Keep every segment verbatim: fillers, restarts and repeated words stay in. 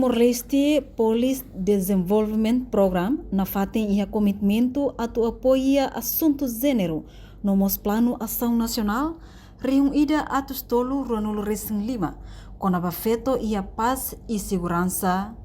Timor-Leste Police Development Program nafatin iha komitmentu atu apoia asuntu jéneru no mós Planu Asaun Nasionál rihun ida atus tolu ruanulu resin lima, kona-ba feto iha pás i seguransa.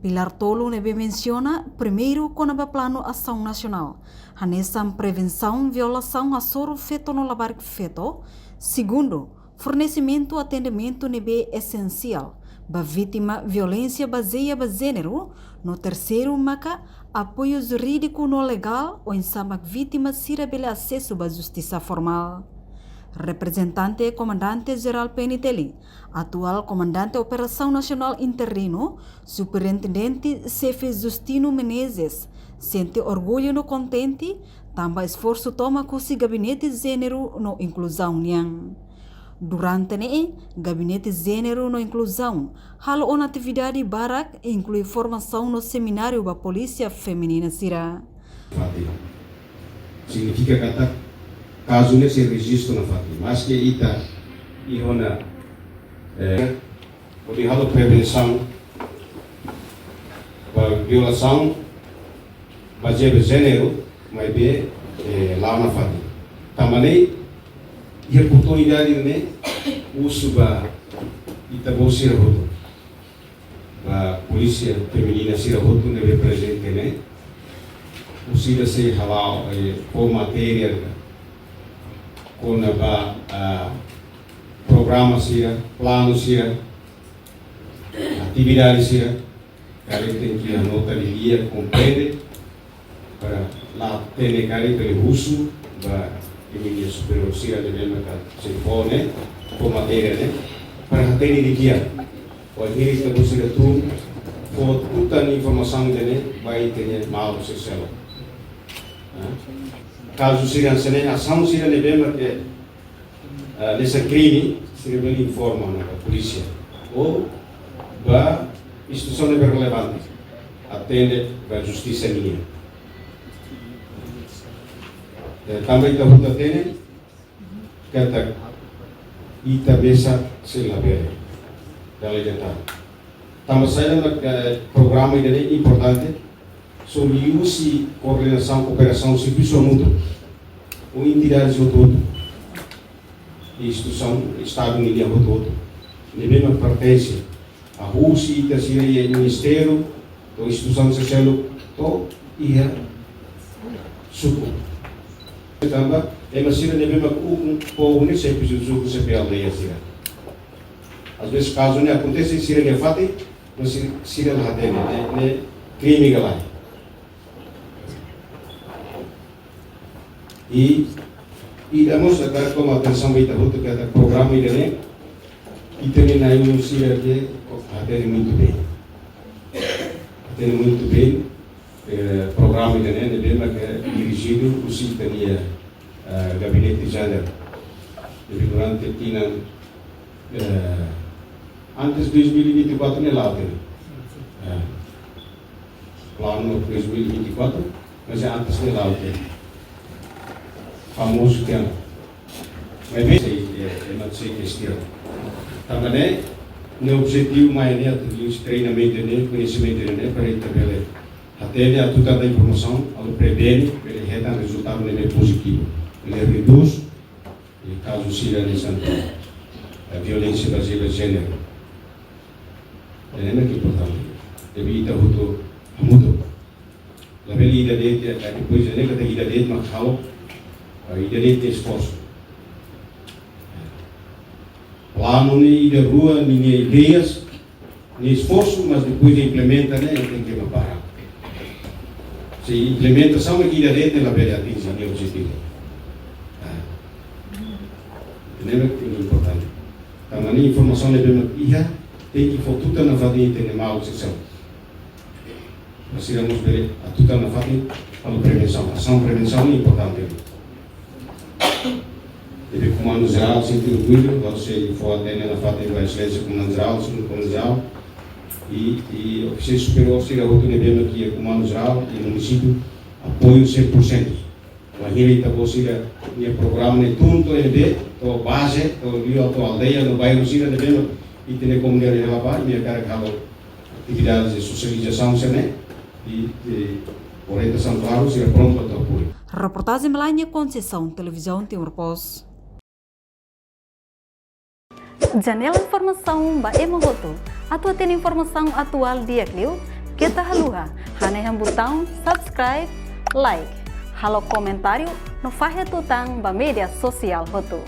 Pilár tolu ne'ebé mensiona, primeiru kona-ba Planu Asaun Nasionál, hanesan prevensaun violasaun hasoru feto no labarik feto. Segundu, fornesimentu atendimentu ne'ebé esensiál ba vítima violénsia bazeia ba jéneru. No terseiru maka apoiu jurídiku no legál oinsá mak vítima sira bele asesu ba justisa formál. Reprezentante Komandante Jerál P N T L, atuál Komandante Operasaun Nasionál Interinu, Superintendente Xefe Justino Menezes, sente orgullu no kontente tanba esforsu tomak husi Gabinete Jéneru no Inkluzaun nian. Durante ne'e, Gabinete Jéneru no Inkluzaun halo ona atividade barak, inklui formasaun no semináriu ba polísia feminina sira. Fatin. Signifika katak kazu ne'e sei rejistu nafatin. Maski ita iha ona, eh, hodi halo prevensaun ba violasaun bazeia ba jéneru, maibé, eh, la'o nafatin. Tanba ne'e, iha oportunidade ne'e, husu ba ita-boot sira hotu, ba polísia feminina sira hotu ne'ebé prezente ne'e, husu ida sei hala'o, eh, fó matéria kona-ba, ah, programa sira, planu sira, atividade sira, karik tenke anota didi'ak, komprende, para la hatene karik bele husu ba imi-nia superiór sira ne'ebé maka sei fó ne'e, fó matéria ne'e, para hatene didi'ak. Wainhira ita-boot sira tun fó tutan informasaun ida-ne'e ba ita-nia maluk sira seluk. Ah, kazu sira hanesan ne'e, asaun sira ne'ebé maka, eh, hanesan krime, sira bele informa ona ba polísia ou ba instituisaun ne'ebé relevante, atende ba justisa nian. Eh, tanba ita hotu hatene katak ita mesak sei labele, dala ida tan. Tanba saida mak, eh, programa ida-ne'e importante, só liuhusi koordenasaun, kooperasaun servisu hamutuk ho entidades hotu-hotu, instituisaun Estadu nian hotu-hotu ne'ebé mak pertense, husi ita sira iha ministériu, to'o instituisaun sira seluk, to'o iha suku. Tanba ema sira ne'ebé mak ukun povu ne'e xefe suku, xefe aldeia sira. Às vezes kazu ne'e akontese sira-nia fatin, mas sira, sira la hatene, ne'e, ne'e krime ka lae. I, i ita mós hakarak toma atensaun ba ita hotu katak programa ida-ne'e, ita-nia na'i-ulun sira ke hatene muitu bein. Hatene muitu bein, eh, programa ida-ne'e, ne'ebé maka dirijidu husi ita-nia, eh, Gabinete Jéneru. Ne'ebé durante tinan, eh, antes dois mil e vinte e quatro ne'e la'o tiha. Eh, planu dois mil e vinte e quatro, mas é antes ne'e la'o tiha. Famozu tiha. Mas bem, sei, é, é, não sei que estilo. Tanba ne'e, ne'e objetivu mai ne'e, atu liuhusi treinamentu ne'e, koñesimentu ne'e, para ita bele hatene, atu tenta informasaun, atu prevene, bele hetan rezultadu ne'ebé pozitivu. Bele redús, i kazu sira hanesan, eh, violénsia bazeia ba jéneru. Ne'e mak importante. Deve ita hotu hamutuk. Labele ida de'it, eh, depois ne'e katak ida de'it mak halo, eh, ida de'it esforsu. Planu ne'e ida rua, ninia ideias, nia esforsu, mas depois de implementa ne'e, tenke mak para. Se implementasaun mak ida de'it, labele atinje nia objetivu. Ah. Ne'e mak importante. Tanba ne'e informasaun ne'ebé mak iha, tenke fó tutan nafatin ita-nia maluk sira seluk. Mas sira mós bele atu tutan nafatin halo prevensaun. Asaun prevensaun ne'e importante. Deve Komandu Jerál sente orgullu, halo sei fó hatene nafatin ba Exelénsia Komandu Jerál, Segundu Komandu Jerál, i, i ofisiais superiór sira hotu ne'ebé mak iha Komandu Jerál i munisípiu, apoiu cem por cento. Wainhira ita-boot sira-nia programa ne'e tun to'o ne'ebé, to'o baze, to'o liu to'o aldeia, no bairru sira ne'ebé mak ita-nia komunidade hela ba, imi hakarak halo atividades de sosializasaun sira-ne'e, i, i orientasaun klaru, sira prontu atu apoiu. Reportajen Melania Conceição, Televizaun Timor Post. Janela informasaun ba ema hotu. Atu hatene informasaun atuál di'ak liu, keta haluha hanehan butaun subscribe, like, halo komentáriu no fahe tutan ba média sosiál hotu.